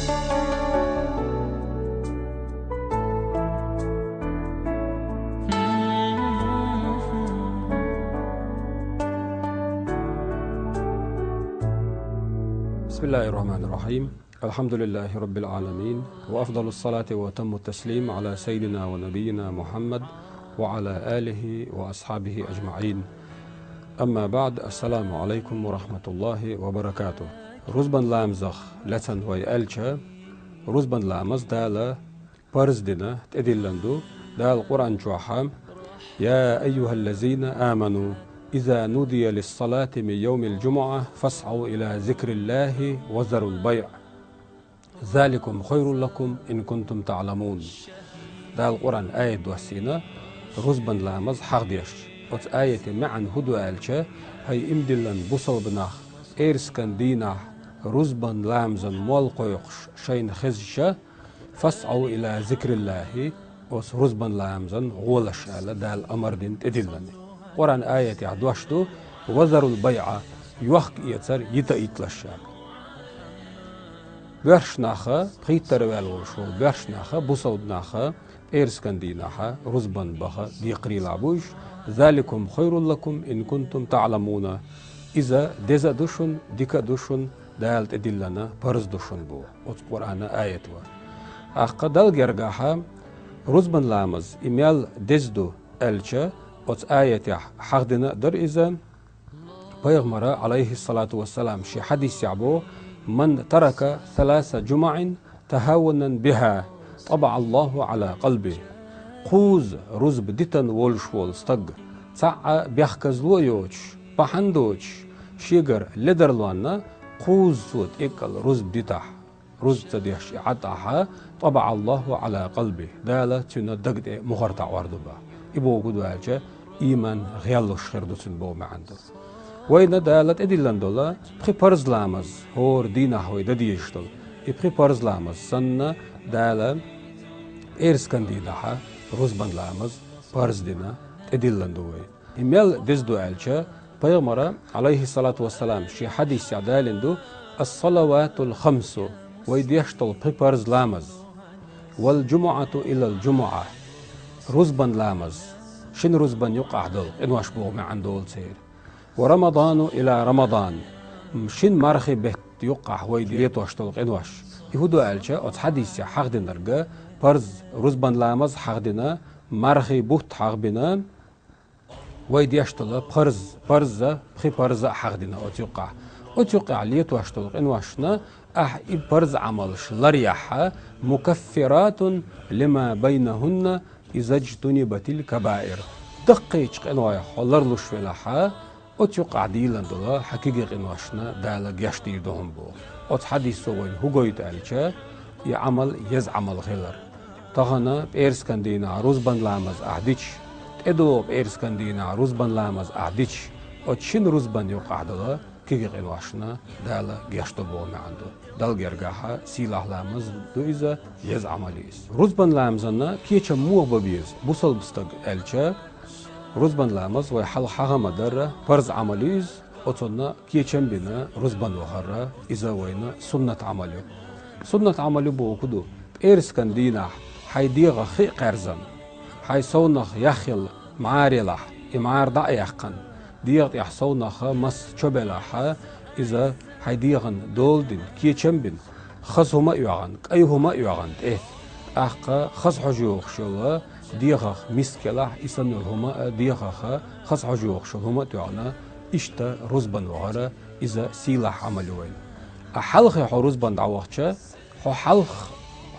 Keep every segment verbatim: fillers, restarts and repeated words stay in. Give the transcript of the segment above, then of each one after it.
بسم الله الرحمن الرحيم. الحمد لله رب العالمين، وأفضل الصلاة وأتم التسليم على سيدنا ونبينا محمد وعلى آله وأصحابه أجمعين. أما بعد، السلام عليكم ورحمة الله وبركاته. Рузбан ламазах лаьцна вай аьлча, рузбан ламаз Дала парз дина, тӀедиллина ду. Дала Къуръан чохь: «يا أيها الذين آمنوا إذا نودي للصلاة من يوم الجمعة فاسعوا إلى ذكر الله وذروا البيع ذلكم خير لكم إن كنتم تعلمون». Дала Къуръан аят доссийна, рузбан ламаз хьахдеш. Оцу аятан маьӀна хӀун ду аьлча, хӀай иман диллина бусалба нах, пӀераскан дийнахь рузбан ламазан молла кхойкхуш шайна хезча, «فاسعوا إلى ذكر الله», оцу рузбан ламазан гӀолаш аьлла, Дала амар дина, тӀедиллина. Къуръан аятехь дош ду: «وذروا البيع», йохк-эцар йита йитлаш аьлла. Боьрша наха, пхийттара ваьлла волуш волу боьрша наха, бусалба наха, пӀераскан дийнахьа рузбан баха декхарийлахь бу уьш: «ذلكم خير لكم إن كنتم تعلمون». Иза деза а ду шуна, дика а ду шуна, Дала тӀедиллина парз ду шуна боху оцу Къуръана аят ван. ТӀаккха Далла гергахьа рузбан ламаз, и мел деза ду аьлча, оцу аятехь хьахдина а дара иза. Пайхамара, алейхиссалату вассалам, шен хьадисехь боху: «من ترك ثلاث جمع تهاونا بها طبع الله على قلبه». Кхузза рузба дитина волуш волу стаг, цхьа а бехказло а йоцуш, бахьана доцуш, шегара ледарлонна кхузза цо тӀеккъал рузба дитахь, рузба ца деш и Ӏад ахьа, «طبع الله على قلبه», Дала цуьнан даг тӀе мухӀар таӀор ду боху. И боху хӀун ду аьлча, ийман гӀеллуш хир ду цуьнан боху маьӀна ду. Вайна Дала тӀедиллина долу пхи парз ламаз, хӀора дийнахь вай дан дезаш долу, и пхи парз ламаз санна, Дала пӀераскан дийнахьа рузбан ламаз парз дина, тӀедиллина ду вай. И мел деза ду аьлча, Пайхамара, алейхиссалату вассалам, шен хьадисехь далийна ду: «الصلوات الخمس», вай деш долу пхи парз ламаз, «والجمعة إلى الجمعة», рузбан ламаз, шина рузбан юккъахь долу къинош боху маьӀна долу церан, «ورمضان إلى رمضان», шина мархи бетта юккъахь вай летош долу къинош. И хӀун ду аьлча, оцу хьадисехь хьахдинарг, парз рузбан ламаз хьахдина, мархи бутт хьахбина, вай деш долу парз, парза, пхи парза а хьахдина оцу юккъахь. Оцу юккъехь летош долу къиношна ахь и парз Ӏамалш ларъяхьа, «مكفرات لما بينهن إذا اجتنبت الكبائر». Даккхийчу къинойх хьо ларлуш велахьа, оцу юккъахь дийлина долу хьан кегий къиношна Дала гечдийр ду хьуна боху. Оцу хьадисо вайна хӀун гойту аьлча, и Ӏамал еза Ӏамал хилар. Тахана пӀераскан дийнахь рузбан ламаз ахь дича, тӀедогӀу пӀераскан дийнахь рузбан ламаз ахь дича, оцу шина рузбан юккъахь долу кегий къиношна Дала гечдо боху маьӀна ду. Далла гергахьа сийлахь ламаз ду иза, еза Ӏамал ю иза. Рузбан ламазана кечам муха бан беза бусалба стаг аьлча, рузбан ламаз вай хьалха хьаха ма-дарра парз Ӏамал ю иза, оцунна кечам бина рузбан вахара, иза вайна суннат Ӏамал ю. Суннат Ӏамал ю боху хӀун ду? ПӀераскан дийнахь хьайн дегӀах хи а кхаьрзина, хьайн совнах яхъелла мӀара елахь, и мӀара дӀа а яьккхина, дегӀа тӀехь совнаха масса чо белахьа, иза хьайн дегӀан дола дина, кечам бина, хаза хӀума а йоьгӀна, кӀай хӀума а йоьгӀна тӀе. ТӀаккха хаза хьожа йогӀуш йолу дегӀах миска елахь, и санна йолу хӀума а, дегӀаха хаза хьожа йогӀуш йолу хӀума а тоьхна, иштта рузбан вахара, иза сийлахь Ӏамал ю вайна. Ткъа хьалхе хьо рузбан дӀавахча, хьо хьалх-,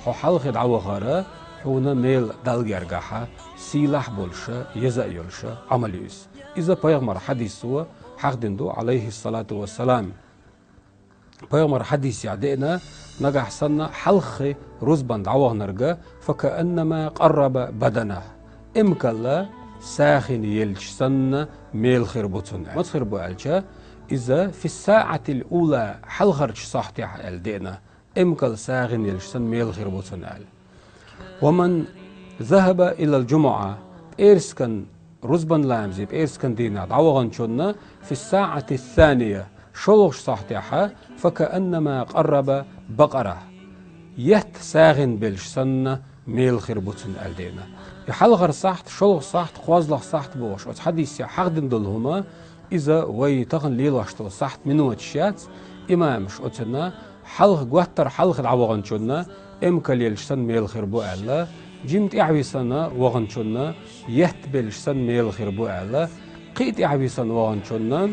хьо хьалхе дӀавахара хьуна мела Далла гергахьа сийлахь а болуша, еза а йолуша Ӏамал ю иза. Иза пайхамар хьадисо хьахдина ду, алейхиссалату вассалам. Пайхамар хьадисехь деана, нагахь санна хьалххе рузбан дӀавахнарга, «فكأنما قرب بدنه», эмкалла сагӀина елча санна мела хир бу цунна. Маца хир бу аьлча, иза «في الساعة الأولى», хьалхарчу сахьтехь аьлла деана, эмкалла сагӀина елча санна мела хир бу цунна аьлла. «ومن ذهب إلى الجمعة», пӀераскан рузбан ламазе, пӀераскан дийнахь дӀаваханчунна, «في الساعة الثانية», шолгӀачу сахьтехьа, «فكأنما قرب بقرة», етта сагӀийна белча санна мела хир бу цунна аьлла деана. И хьалхара сахьат, шолгӀа сахьат, кхозлагӀа сахьат бохуш, оцу хьадисехь хьахдина долу хӀума, иза вай тахана лелош долу сахьат, миноташ яц, имамаш оцунна хьалха, готтара хьалха дӀаваханчунна эмкал елча санна мела хир бу аьлла, жима тӀаьхьависана ваханчунна етта белча санна мела хир бу аьлла, кхин а тӀаьхьависана ваханчунна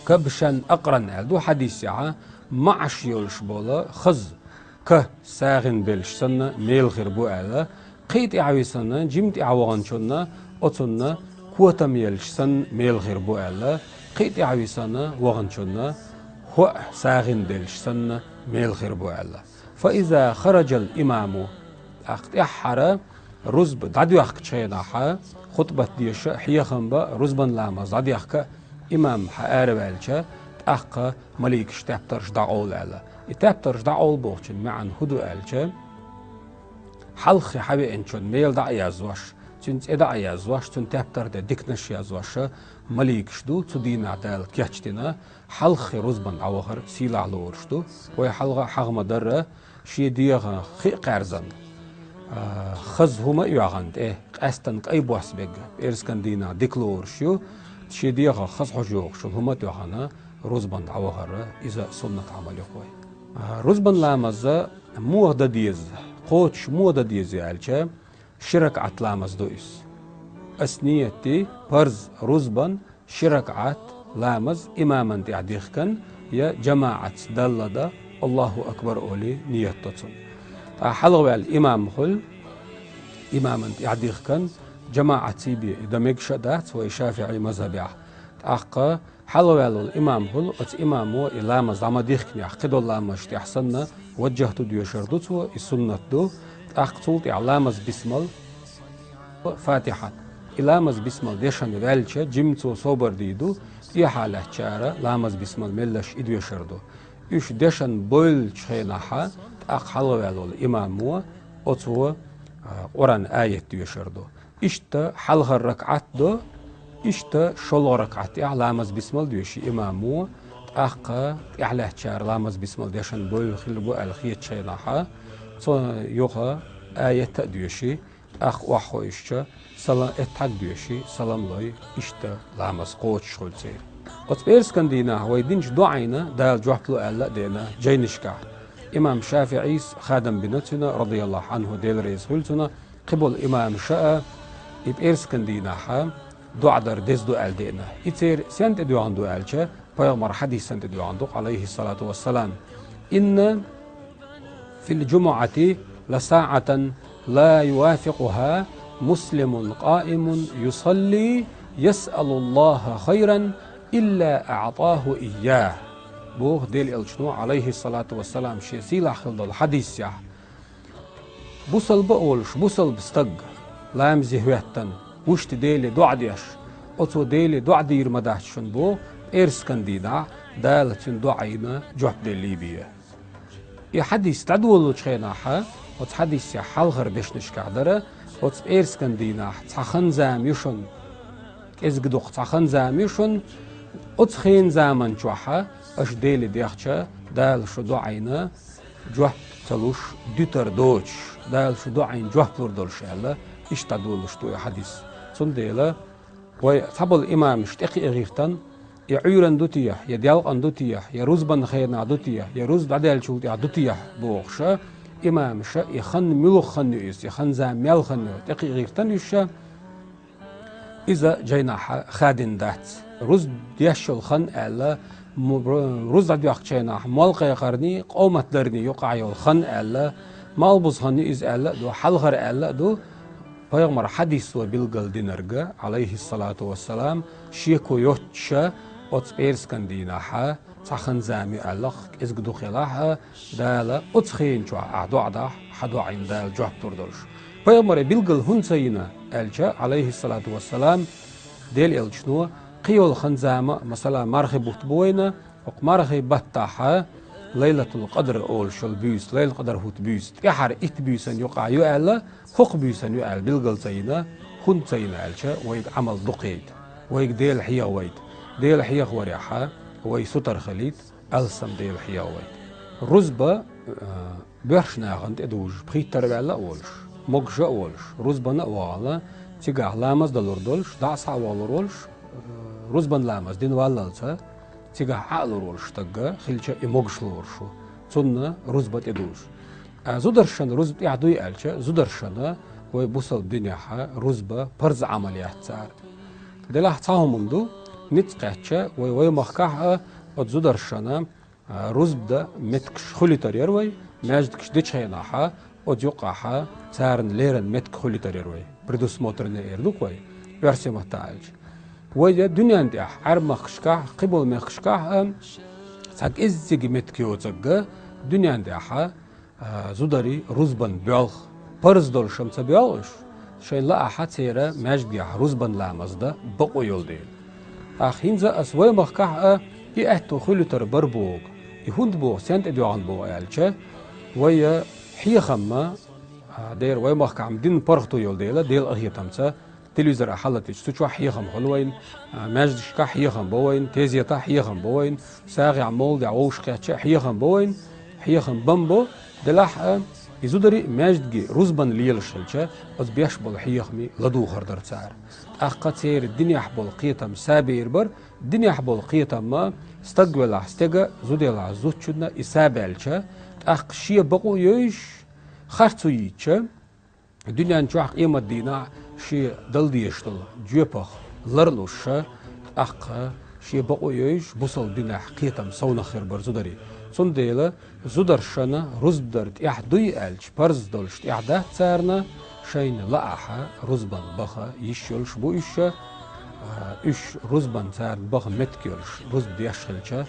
кабшан акъран аьлла ду хьадисехь, маӀаш йолуш болу хаза ка сагӀийна белча санна мела хир бу аьлла, кхин а тӀаьхьависана, жима тӀаьхьаваханчунна оцунна котам елча санна мела хир бу аьлла, кхин а тӀаьхьависана ваханчунна хӀоъ сагӀийна делча санна мела хир бу аьлла. Фа иза хараджал имаму, тӀаккха тӀаьххьара рузба дӀадоьхкучу хенахь, хутбат деша а, хьехам бан а, рузбан ламаз дӀадехка а, имам хьа араваьлча, тӀаккха маликаш тептарш дӀакъовла аьлла. И тептарш дӀакъовла бохучун маьӀна хӀун ду аьлча, хьалххе хьавеанчун мела дӀа а яздеш, цуьнан цӀе дӀа а яздеш, цуьнан тептар де диканаш яздеш маликаш ду, цу дийнахь Дала кечдина, хьалххе рузбан дӀавахар сийлахь лоруш ду. Вай хьалха а хьаха ма-дарра, шен дегӀан хи а кхаьрзина, а, хаза хӀума а йоьгӀна тӀе, къаьстина кӀай бос бегга, пӀераскан дийнахь дика лоруш ю, шен дегӀан хаза хьожа йогӀуш йолу хӀума а тӀе йоьгӀна, рузбан дӀавахар, иза суннат Ӏамал ю-кх вай. А, рузбан ламаз муха дан деза, кхочуш муха дан деза аьлча, ши ракаӀат ламаз ду иза. Ас ниет ди парз рузбан ши ракаӀат ламаз имаман тӀехь дихкан я жамаӀатца далла дан, Аллаху акбар олий, ниет до цунна. Ткъа хьалхаваьлла имам хуьлу, имаман тӀехь дихкан, жамаӀатций бен и дан мегаш а дац вай ШафиӀий мазхабехь. ТӀаккха хьалхаваьлла волу имам хуьлу, оцу имамо и ламаз дӀа ма дихкинехь, кхидолу ламазаш тӀехь санна, ваджжахьту доьшур ду цо, и суннат ду, тӀаккха цул тӀехь ламаз бисмал, Фатихьат. И ламаз бисмал дешна ваьлча, жимма цо собар дийр ду, тӀехьа лаьттачара ламаз бисмал меллаша и доьшур ду. Уьш дешна бевллачу хенахь, тӀаккха хьалхаваьлла волу имамо оцо, а, Къуръан аят доьшур ду. Иштта хьалхара ракаӀат до, иштта шолгӀа ракаӀат тӀехь ламаз бисмал доьшу имамо, тӀаккха тӀехьа лаьттачара ламаз бисмал дешна бевлла хир бу аьлла хетачу хенахь, цо юха аят а доьшу, тӀаккха охьахевшича, сала-, эттхьаг доьшу, салам лой, иштта ламаз кхочуш хуьлу церан. Оцу пӀераскан дийнахь вай динчу доӀина Дала жоп лу аьлла а деана жайнашкахь. Имам ШафиӀийс хадам бина цуьнан, радияллаху Ӏанху, Дела реза хуьлу цунна, кхиболу имамаша а и пӀераскан дийнахь доӀа дар деза ду аьлла деана. И церан сен тӀедоьгӀна ду аьлча, пайхамаран хьадисан тӀедоьгӀна ду, Ӏалайхиссалату вассалам: «Инна фил джумуӀати ла саӀатан ла ювафикъуха муслимун къаимун юсалли ясъалуллаха хайран илла аӀтаху ийяхӀ», боху Делан элчано, Ӏалайхиссалату вассалам, шен сийлахь хилла долу хьадисехь. Бусалба а волуш, бусалба стаг, ламазе хӀоьттина, вуьшта Деле доӀа деш, оцо Деле доӀа дийр ма дац шуна боху, пӀераскан дийнахь Дала цуьнан доӀина жоп деллий бен. И хьадис дӀадолалучу хенахь, оцу хьадисехь хьалхара дешнашкахь дара, оцу пӀераскан дийнахь цхьа хан-зама ю шуна, кӀезиг дукха цхьа хан-зама ю шуна, оцу хен-заман чохь аша Деле дехча, Дала шу доӀина жоп ца луш, дуьтар доцуш, Дала шу доӀина жоп лур долуш аьлла, иштта дӀадолалуш ду и хьадис. Цундела вай цхьаболу имамаш тӀекхиа гӀиртан, я Ӏуьйранна ду техьа, я делкъана ду техьа, я рузбан хенахь ду техьа, я рузба дӀадаьллачул тӀехьа ду техьа бохуша, имамаша и хан муьлха хан ю иза, и хан-зама мел хан ю, тӀекхиа гӀиртан уьш ша, иза жайнахь хадийна дац. Рузба деш йолу хан аьлла, м-, рузба дӀадоьхкучу хенахь мол кхайкхарний, къомат дарний юкъахь йолу хан аьлла, малхбуза хан ю иза аьлла а ду, хьалхара аьлла а ду, пайхамаран хьадисо билгал динарг, Ӏалайхиссалату вассалам, шеко йоццуша оцу пӀераскан дийнахь цхьа хан-зама ю аьлла, кӀезиг дукха елахь а, Дала оцу хен чохь ахь доӀа дахь, хьан доӀина Дала жоп лур долуш. Пайхамаре билгал хӀунда ца йина аьлча, Ӏалайхиссалату вассалам, Делан элчано, кхин йолу хан-зама, масала, мархи бутт бу вайна, хӀокху мархи баттахь Лайлатул-Къадр олуш йолу буьйса, Лайлатул-Къадр хӀутту буьйса, тӀаьхьара итт буьйсан юкъахь ю аьлла, хӀокху буьйсан ю аьлла билгал ца йина, хӀунда ца йина аьлча, вайга Ӏамал дукха яйта, вайга Дела хьехавайта. Дела хьехаварехь вай сутара хилийта, алсам Дела хьехавайта. Рузба, а, Боьрша нахана тӀедужаш, пхийттара ваьлла а волуш, могуш а волуш, рузбана а вахана, цигахь ламаз далур долуш, дӀа а схьа а вахалур волуш, э, рузбан ламаз дина валлалца, цигахь Ӏа а лур волуш стаг хилча, и могуш лоруш ву. Цунна рузба тӀедужаш. А зударшна рузба тӀехь дуй аьлча, зударшна вай бусалба динехь рузба парз Ӏамал яц цара. Делахь цхьа хӀума ду, ницкъ кхаьчча, вай, вай махкахь а оцу зударшна, а, рузба дан меттигаш хуьлуьйтур яра вай, маьждигаш дечу хенахь а, оцу юккъехь а царна леррина меттиг хуьлуьйтур яра вай. Предусмотренный эр ду-кх вай, оьрсийн маттахь аьлча. Вай я дуьнен тӀехь, Ӏаьрбийн мехкашкахь, кхиболу мехкашкахь а цхьа кӀеззиг меттиг йоцург дуьнен тӀехь а, а, зударий рузбан боьлху, парз долуш-м ца боьлху уьш, шайна лаахь церан маьждигехь рузбан ламаз дан бакъо йолу дела. ТӀаккха хӀинца аса вай махкахь а и аьтто хуьлуьйтур бара боху. И хӀунда боху, стенна тӀедоьгӀна боху аьлча, вай хьехам, а, дера вай махкахь-м динан паргӀато йолу дела, Делан къинхетамца, телевизор а хьалатича, цу чохь хьехам хуьлу вайна, а, маьждигашкахь хьехам бо вайна, тезетахь хьехам бо вайна, сагӀехь, мовладехь вовшахкхетча а хьехам бо вайна, хьехам бан бо, делахь а, и зударий а, маьждигий рузбан лелаш хилча, оцу беш болу хьехамий ладугӀур дара цара. ТӀаккха церан динехь болу кхетам сабийр бара, динехь болу кхетам-м стаг велахь стеган, зуда елахь зудчунна и сабаьлча, тӀаккха шен бакъо а йовзуш, харцо йийцча, дуьнен чохь къематдийнахь шен дала дезаш долу жоьпах ларлуш, тӀаккха шен бакъо а йовзуш, бусалба динехь кхетам совнах хир бара зударий. Цундела зударшна рузба дар тӀехь дуй аьлча, парз долуш тӀехь дац царна, шайна лаахь рузбан баха йиш йолуш бу уьш, а, уьш рузбан царна баха меттиг йолуш, рузба деш хилча,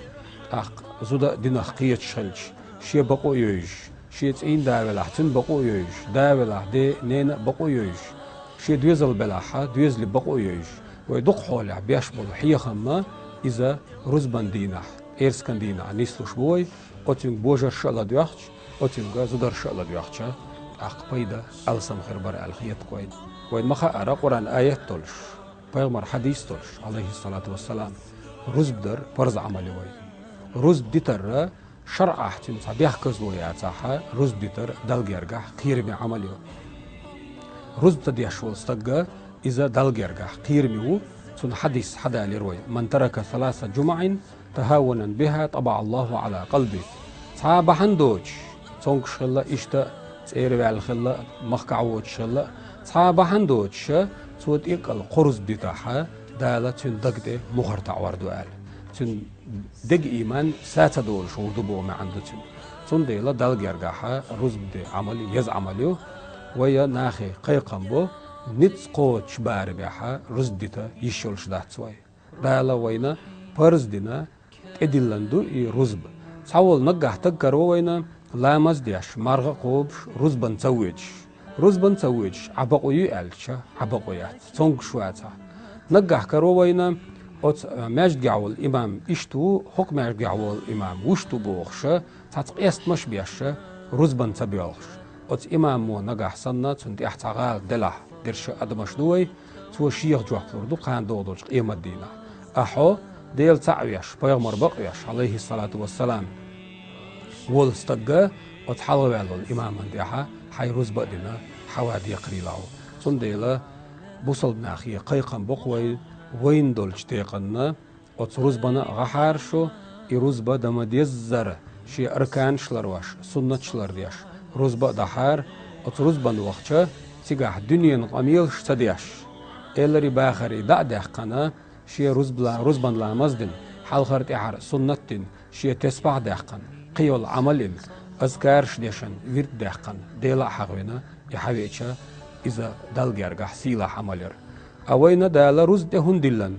тӀаккха зуда а динах кхеташ хилча, шен бакъо а йовзуш, шен цӀийнда велахь, цуьнан бакъо а йовзуш, да велахь, ден, ненан а бакъо а йовзуш, шен доьзал белахь, доьзалийн бакъо а йовзуш, вай дукха хьолехь беш болу хьехам-м иза рузбан дийнахь, пӀераскан дийнахь нислуш бу вай, оцуьнга божарша а ладоьгӀча, оцуьнга зударша а ладоьгӀча, тӀаккха пайда алсам хир бара аьлла хета-кх вайна. Вайна ма хаьара Къуръан аят а долуш, пайхамар хьадис а долуш, Ӏалайхиссалату вассалам, рузба дар парз Ӏамал ю вай. Рузба дитарра шарӀахь цуьнан цхьа бехказло яцахь, рузба дитар Далла гергахь кхераме Ӏамал ю. Рузба ца деш волу стаг иза Далла гергахь кхераме ву, цунна хьадис хьадалийра вай: «Ман тарака саласа джумаӀин тахаввунан биха тӀабаӀа Аллаху Ӏала къалби». Цхьа а бахьана доцуш, цомгуш хилла, иштта цӀера ваьлла хилла, махкахь воцуш хилла, цхьа а бахьана доцуш, цо тӀекӀал кхо рузба дитахь, Дала цуьнан даг тӀе мухӀар таӀор ду аьлла. Цуьнан дег, ийман са ца долуш хир ду боху маьӀна ду цуьнан. Цундела Далла гергахь рузба де Ӏамал еза Ӏамал ю. Вай нахе кхайкхам бо, ницкъ кхочучу барамехь рузба дита йиш йолуш дац вай. Дала вайна парз дина, тӀедиллина ду и рузба. Цхьаволу наггахь стаг караво вайна, ламаз а деш, марха а кхобуш, рузбана ца воьдуш. Рузбана ца воьдуш, Ӏа бакъо ю аьлча, Ӏа бакъо яц, цомгуш вацахь. Наггахь караво вайна, оцу, а, маьждигехь волу имам иштта ву, хӀокху маьждигехь волу имам вуьшта ву бохуша, цхьацца къестамаш а беша, рузбана ца боьлхуш. Оцу имамо нагахь санна, цунна тӀехь цхьа гӀалат делахь, дерша адамаш ду вай, цо шеха жоп лур ду кхана догӀу долчу къематдийнахь. А хьо, Дела цхьаъ а веш, пайхамар бакъ а веш, Ӏалайхиссалату вассалам, волу стагга оцу хьалхаваьлла волу имаман тӀехьа хьайн рузба а дина, хьава декхарийлахь ву. Цундела бусалба нахе кхайкхам боккху вай, вайна долчу декъанна, оцу рузбана а гӀахьара шу, и рузба дан ма-деззара, шен арканаш а ларвеш, суннаташ а лардеш, рузба а дахьара, оцу рузбана вахча, цигахь дуьненан къамелаш а ца деш, элари бахари дӀа а даьккхина, шен рузбала-, рузбан ламаз а дина, хьалхара тӀаьхьара суннат а дина, шен тесбахь а даьккхина, кхин йолу Ӏамал а йина, азкараш а дешна, вирд а даьккхина, Дела а хьахвина, и хьавеача, иза Далла гергахь сийлахь Ӏамал яра. А вайна Дала рузба тӀе хӀунда диллина?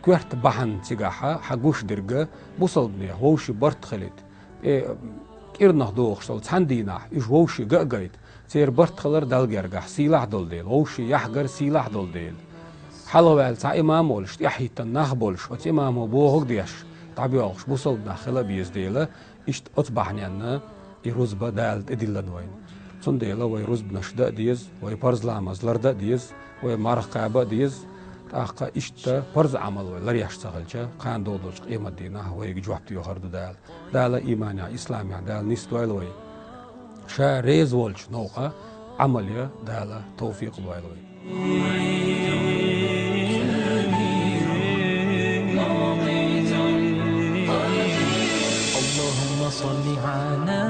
Коьрта бахьана цигахь хьан гуш дерг бусалбанех вовшийн барт хилийта, тӀе кӀирнах дохуш долу цхьана дийнахь уьш вовшийн ган а гайта, церан барт хилар Далла гергахь сийлахь долу дела, вовшийн яхь гар сийлахь долу дела. Хьалхаваьлла цхьа имам а волуш, тӀаьхьахӀиттина нах а болуш, оцу имамо бохург а деш, дӀабоьлхуш бусалба нах хила а беза дела, иштта оцу бахьаненна и рузба Дала тӀедиллина вайна. Цундела вай рузбанаш дан а деза, вай парз ламаз лардан а деза, вай марха кхаба а деза, тӀаккха иштта парз Ӏамал вай ларъеш ца хилча, кхана догӀу долчу къематдийнахь вайга жоп доьхур ду Дала. Дала ийманехь, исламехь Дала нисдойла вай. Ша реза волча новкъа Ӏамал ян Дала тавфикъ лойла вайна. اللهم صل على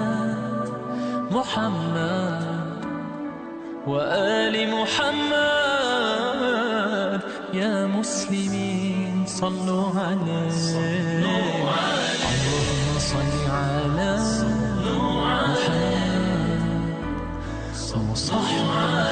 محمد وآل محمد. يا مسلمين، صلوا عليه. اللهم صل على محمد وصحبه